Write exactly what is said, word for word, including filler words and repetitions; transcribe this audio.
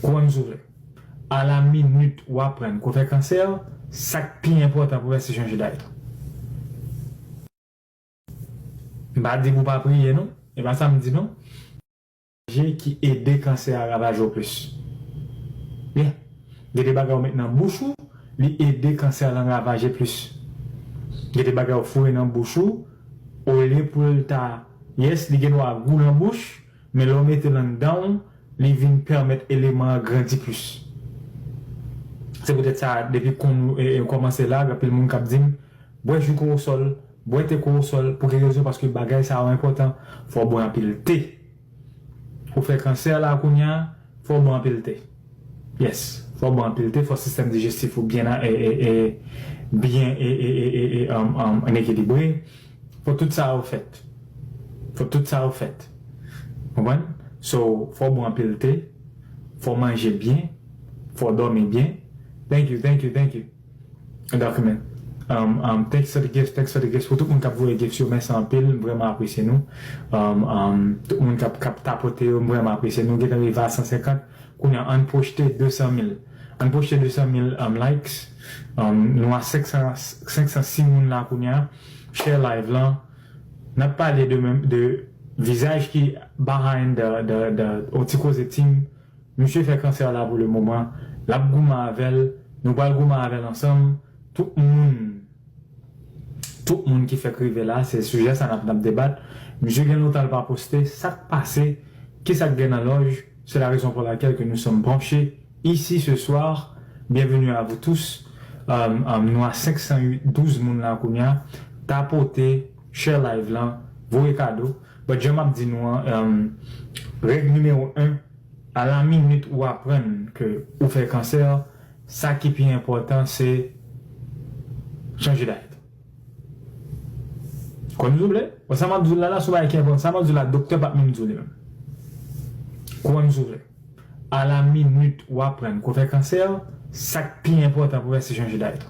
Kwè m si w vle. A la minit ou aprann ke w fè kansè, sa k pi enpòtan pou w fè se chanje dayet. M pa di pou w pa priye non, e pa sa m di non. Manje ki ede kansè a ravaje w plis. Byen. Gen de bagay ou met nan bouch ou, li ede kansè a ravaje plis. Gen de bagay ou foure nan bouch ou, olye pou l ta, yes, li gen dwa gou nan bouch, men lè w mete l anndan w, li vin pèmèt eleman an grandi plis. Se poutèt sa, depi kon nou e, e, kòmanse la, gen anpil moun k ap di m, bwè ji kowosòl, bwè te kowosòl, pou ki rezon? Paske bagay sa yo enpòtan, fò w bwè anpil te. Ou fè kansè la kounye a, fò w bwè anpil te. Yes, fò w bwè anpil te, fò sistèm dijestif ou byen, e, e, e, byen, e, e, e, e, e, um, um, an ekilibre. Fò tout sa yo fèt. Fò tout sa yo fèt. Konprann? So, fò w bwè anpil te, fò w manje byen, fò w dòmi byen. Thank you, thank you, thank you. Document. Um, um, thanks for the gift, thanks for the gift. Pou tout moun k ap voye gift yo, mèsi anpil, m vrèman apresye nou. Um, um, tout moun k ap, k ap tapote yo, m vrèman apresye nou. Gentan rive a san senkant, kounye a, ann pwojte de san mil. Ann pwojte de san mil, um, likes. Um, nou a senk san, senk san sis moun la kounye a. Share live lan. N ap pale de menm, de vizaj ki behind the, the, the, yon ti koze team. Misye fè kansè la pou le moman. L ap goumen avè l. Nou pral goumen avè l ansanm. Tout moun, tout moun ki fèk rive la, se sijè sa n ap, n ap debat. Misye gen lontan l pa poste. Sa k pase? Kisa k gen nan lòj? C'est la raison pour laquelle que nous sommes branchés ici ce soir. Bienvenue à vous tous. Um, um, nou a senk san douz moun la kounye a. Tapote, share live lan, voye kado. But jan m ap di nou an, um, règ nimewo en, a la minit ou aprann ke ou fè kansè, sa ki pi enpòtan se chanje dayet. Kwè m si w vle. Bon, sa m ap di w la, la, se yon bagay ki enpòtan. Sa m ap di w la, doktè p ap menm di w li menm. Kwè m si w vle. A la minit ou aprann ke w fè kansè, sa k pi enpòtan pou w fè se chanje dayet.